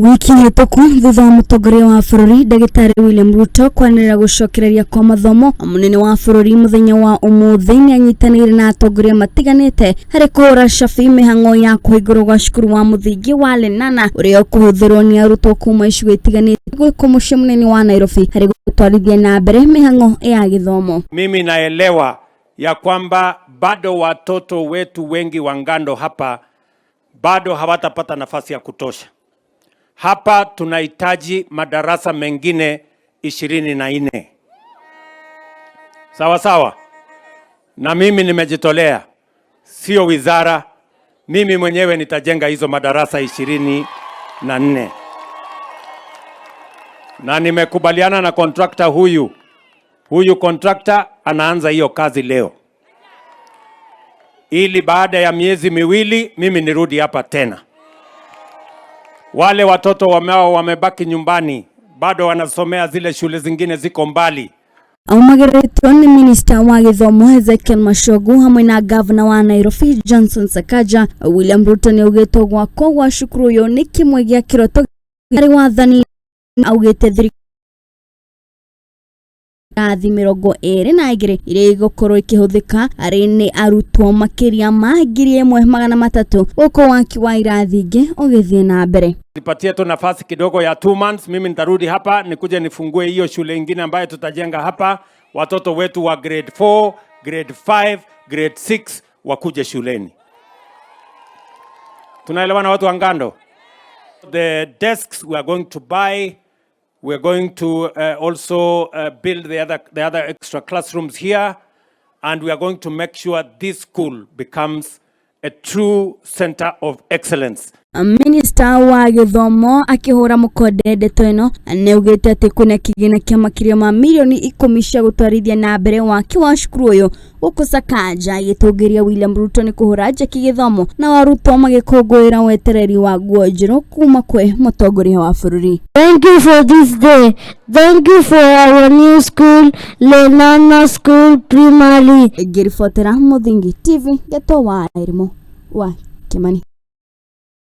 Wiki hĩtũku thutha wa mũtongoria wa bũrũri Ndagĩtarĩ William Ruto kwanĩrĩra gũcokereria kwa mathomo, mũnene wa bũrũri mũthenya wa ũmũthĩ nĩanyitanĩire na atongoria matiganĩte harĩ kũhũra cabi mĩhang'o ya kũhingũrwo gwa cukuru wa mũthingi wa Lenana ũrĩa ũkũhũthĩrwo nĩ arutwo kuma icigo itiganĩte gũkũ mũciĩ mũnene wa Nairobi harĩ gũtwarithia na mbere mĩhang'o ya gĩthomo. Mimi naelewa ya kwamba bado watoto wetu wengi wa Ngando hapa bado hawatapata nafasi ya kutosha. Hapa tunahitaji madarasa mengine 24. Sawa sawa. Na mimi nimejitolea, sio wizara, mimi mwenyewe nitajenga hizo madarasa 24 na nimekubaliana na kontrakta huyu. Huyu kontrakta anaanza hiyo kazi leo, ili baada ya miezi 2 mimi nirudi hapa tena. Wale watoto wamao wamebaki nyumbani bado wanasomea zile shule zingine ziko mbali. Aumagĩrĩtwo nĩ minista wa gĩthomo Ezekiel Machogu hamwe na gavana wa Nairobi Johnson Sakaja. William Ruto nĩaugĩte gwakwo gwa cukuru ũyũ nĩ kĩmwe gĩa kĩroto harĩ wathani. Augĩte thirikari 22 iria igũkorwo ikĩhũthĩka arĩ nĩ arutwo makĩria ma 1300 gũkũ waki wa irathi ingĩ ũgĩthiĩ na mbere. Nipatie tu nafasi kidogo ya 2 months, mimi nitarudi hapa nikuje nifungue hiyo shule ingine ambayo tutajenga hapa, watoto wetu wa grade 4, grade 5, grade 6 wakuje shuleni. Tunaelewana watu wa Ngando? The desks we are going to buy, we are going to also build the other extra classrooms here, and we are going to make sure this school becomes a true center of excellence. Minista wa gĩthomo akĩhũra mũkonde ndeto ĩno nĩaugĩte atĩ kwĩna kĩgĩna kĩa makĩria ma mirioni 10 cia gũtwarithia na mbere waki wa cukuru ũyũ gũkũ Sakaja agĩtũngĩria William Ruto nĩ kũhũra njeki gĩthomo na arutwo magĩkũngũĩra wetereri wa nguo njerũ kuma kwĩ mũtongoria wa bũrũri. Thank you for this day. Thank you for our new school, Lenana School Primary. Ngĩribotera Mũthingi TV, Gĩtũ wa Irimũ wa Kĩmani.